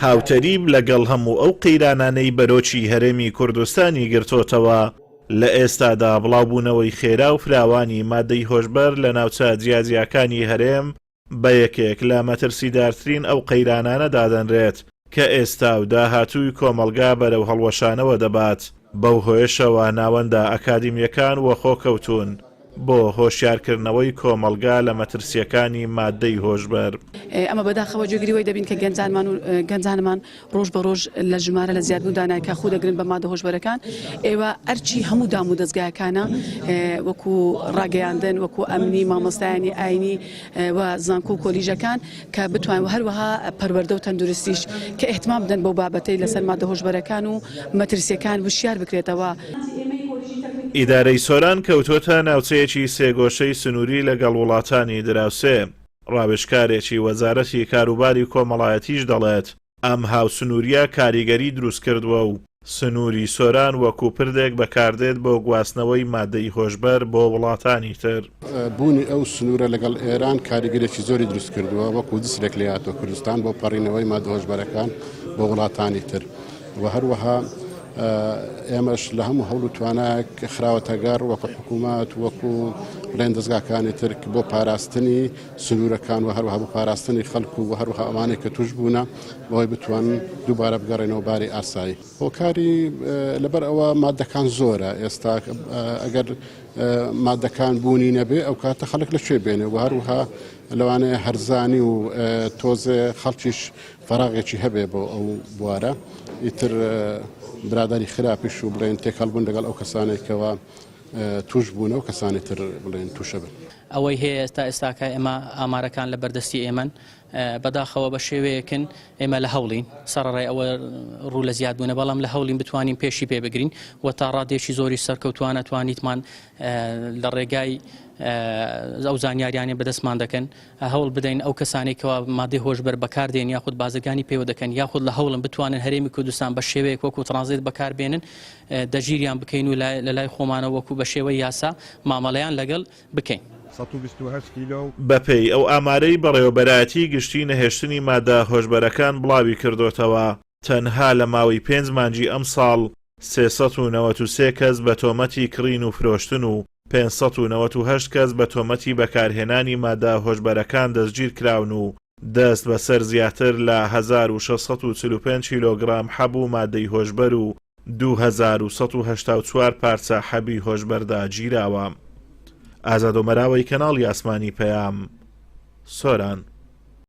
هاوتەریب لەگەڵ هەموو ئەو قەیرانانەی بەرۆکی هەرێمی کوردستانی گرتۆتەوە، لە ئێستادا بڵاوبوونەوەی خێرا و فراوانی مادەی هۆشبەر لە ناوچە جیاجیاکانی هەرێم بە یەکێک لە مەترسیدارترین ئەو قەیرانانە دادەنرێت کە ئێستا و داهاتووی کۆمەڵگا بەرەو هەڵوەشانەوە دەبات، بەو هۆیەشەوە ناوەندە ئەکادیمییەکان وەخۆ کەوتوون بۆ هۆشیارکردنەوەی کۆمەڵگا لە مەترسییەکانی ماددەی هۆشبەر. ئەمە بەداخەوە جێگری وەی دەبین کە گەنجانمان و گەنجانمان ڕۆژ بە ڕۆژ لە ژمارە لە زیادبووندانە کە خوو دەگرن بە مادە هۆشبەرەکان، ئێوە ئەرکی هەموو دام و دەزگایەکانە وەکو ڕاگەیاندن وەکو ئەمنی مامۆستایانی ئاینی و زانکۆ و کۆلیژەکان کە بتوان و هەروەها پەروەردە و تەندروستیش کە ئیهتمام بدەن بەو بابەتەی لەسەر مادە هۆشبەرەکان و مەترسیەکان وشیار بکرێتەوە. ئیدارەی سۆران کەوتووەتە ناوچەیەکی سێگۆشەی سنووری لەگەڵ وڵاتانی دراوسێ، ڕاوێژکارێکی وەزارەتی کاروباری کۆمەڵایەتیش دەڵێت، ئەم هاوسنوورییە کاریگەری دروستکردووە و سنووری سۆران وەکو پردێک بەکاردێت بۆ گواستنەوەی مادەی هۆشبەر بۆ وڵاتانی تر. بوونی ئەو سنوورە لەگەڵ ئێران کاریگەریی زۆری دروستکردووە، وەکو جسرێک لێهاتووە کوردستان بۆ پەڕینەوەی مادە هۆشبەرەکان بۆ وڵاتانی تر و هەروەها ئێمەش لە هەموو هەوڵ و توانایەک خراوەتە گەڕ وەکو حکوومەت وەکو بڵێن دەزگاکانی تر بۆ پاراستنی سنوورەکان و هەروەها بۆ پاراستنی خەڵک و هەروەها ئەوانەی کە توش بوونە بەوەی بتوانن دووبارە بگەڕێنەوە باری ئاسایی. هۆکاری لەبەر ئەوە مادەکان زۆرە ئێستا ئەگەر مادەکان بوونی نەبێ ئەو کاتە خەڵک لە کوێ بێنێ و هەروەها لەوانەیە هەرزانی و تۆزێ خەڵکیش فەراغێکی هەبێ بۆ ئەو بوارە ئیتر برادری خراپیش و بڵێن تێکەڵ بوون لەگەڵ ئەو کەسانێک کەوا توش بوونە و کەسانی تر بڵێن تووشە بن. ئەوەی هەیە ئێستا ئێستاکە ئێمە ئامارەکان لە بەردەستی ئێمەن بەداخەوە بە شێوەیەکن ئێمە لە هەوڵین سەڕڕای ئەوە ڕوو لە زیاد بوونە بەڵام لە هەوڵین بتوانین پێشی پێ بگرین و تا ڕادێکی زۆری سەرکەوتوانە توانیتمان لە ڕێگای ئەو زانیاریانە بەدەستمان دەکەن هەوڵ بدەین ئەو کەسانەی کەوا مادەی هۆشبەر بەکاردێن یاخود بازرگانی پێوە دەکەن یاخود لە هەوڵن بتوانن هەرێمی کوردستان بە شێوەیەک وەکو ترانزێت بەکاربێنن دەگیریان بکەین و لە لای خۆمانەوە وەکو بە شێوەی یاسا مامەڵەیان لەگەڵ بکەین. 128 کیلۆ و. بەپێی ئەو ئامارەی بەڕێوەبەرایەتی گشتی نەهێشتنی مادە هۆشبەرەکان بڵاویکردۆتەوە، تەنها لە ماوەی پێنج مانگی ئەمساڵ 393 کەس بە تۆمەتی کڕین و فرۆشتن و 598 کەس بە تۆمەتی بەکارهێنانی مادە هۆشبەرەکان دەستگیرکراون و دەست بەسەر زیاتر لە 1645 کیلۆگرام حەب و مادەی هۆشبەر و 2184 پارچە حەبی هۆشبەردا گیراوە. ئازاد ئۆمەراوەی کەناڵی ئاسمانی پەیام، سۆران.